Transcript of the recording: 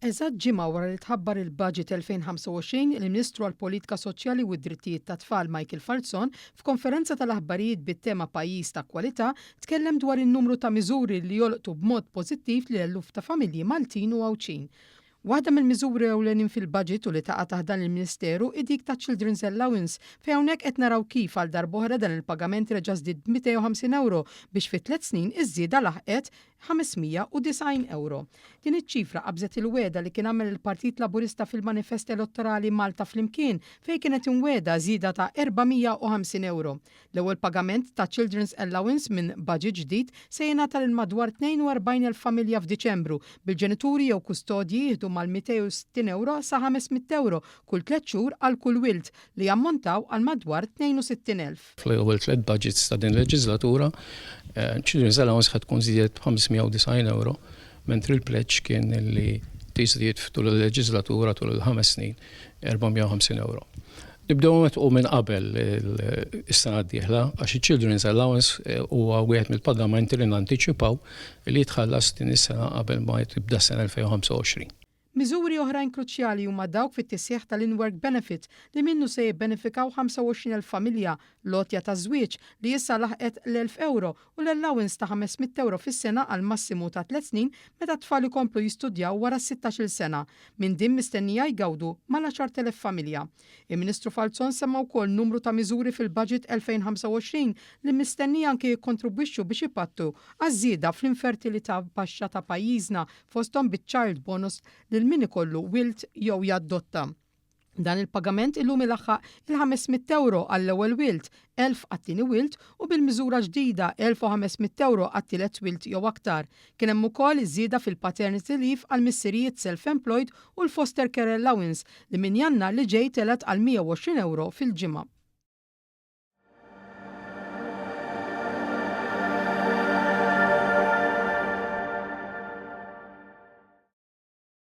Eżatt ġimgħa wara li tħabbar il-Budget 2025, il-Ministru għall-Politika Soċjali u d-Drittijiet tat-Tfal Michael Falzon, f'konferenza tal-aħbarijiet bit-tema Pajjiż ta' Kwalità, tkellem dwar in-numru ta' miżuri li jolqtu b'mod pożittiv lil eluf ta' familji Maltin u Għawdxin. Waħda mill-miżuri ewlenin fil-Budget u li taqa' taħt dan il-Ministeru hi dik taċ-Children's Allowance fejn hawnhekk qed naraw kif għal darb'oħra dan il-pagament reġa' żdied b'250 ewro biex fi tlett snin iż-żieda laħqet 590 ewro. Din iċ-ċifra qabżet il-wegħda li kien għamel il-Partit Laburista fil-manifest elettorali Malta Flimkien fejn kienet imwiegħda żieda ta' 450 ewro. L-ewwel pagament ta' Children's Allowance minn budget ġdid se jingħata lil madwar 42,000 familja f'Diċembru, bil-ġenituri jew kustodji jieħdu mal-260 ewro sa 500 ewro kull tlett xhur għal kull wild, li jammontaw għal madwar 62,000. Fl-ewwel tlett budgets ta' din il-leġiżlatura, Children's Allowance ħa tkun żdiedet b'590 ewro, mentri l-pledge kien li tiżdied tul il-leġiżlatura tul il-ħames snin 450 ewro. Nibdew nwettqu minn qabel is-sena d-dieħla għax iċ-Children's Allowance huwa wieħed mill-pagamenti li nantiċipaw li jitħallas din is-sena qabel ma tibda s-sena 2025. Miżuri oħrajn kruċjali huma dawk fit-tisħiħ tal-in-work benefit li minnu se jibbenefikaw 25,000 familja, l-għotja taż-żwieġ li issa laħqet l-1,000 ewro u l-allowance ta' 500 ewro fis-sena għal massimu ta' tliet snin meta t-tfal ikomplu jistudjaw wara s-sittax-il sena. Minn din mistennija jgawdu mal-10,000 familja. Il-Ministru Falzon semma wkoll numru ta' miżuri fil-Budget 2025 li mistennija anke jikkontribwixxu biex ipattu għaż-żieda fl-infertilità baxxa ta' pajjiżna fosthom biċ-child bonus lil min ikollu wild jew jaddotta. Dan il-pagament illum ilaħħaq il-500 ewro għall-ewwel wild, 1,000 għat-tieni wild u bil-miżura ġdida 1,500 ewro għat-tielet wild jew aktar. Kien hemm ukoll żieda fil-paternity leave għal missirijiet self-employed u l-foster care allowance li minn Jannar li ġej telgħet għal 120 ewro fil-ġimgħa.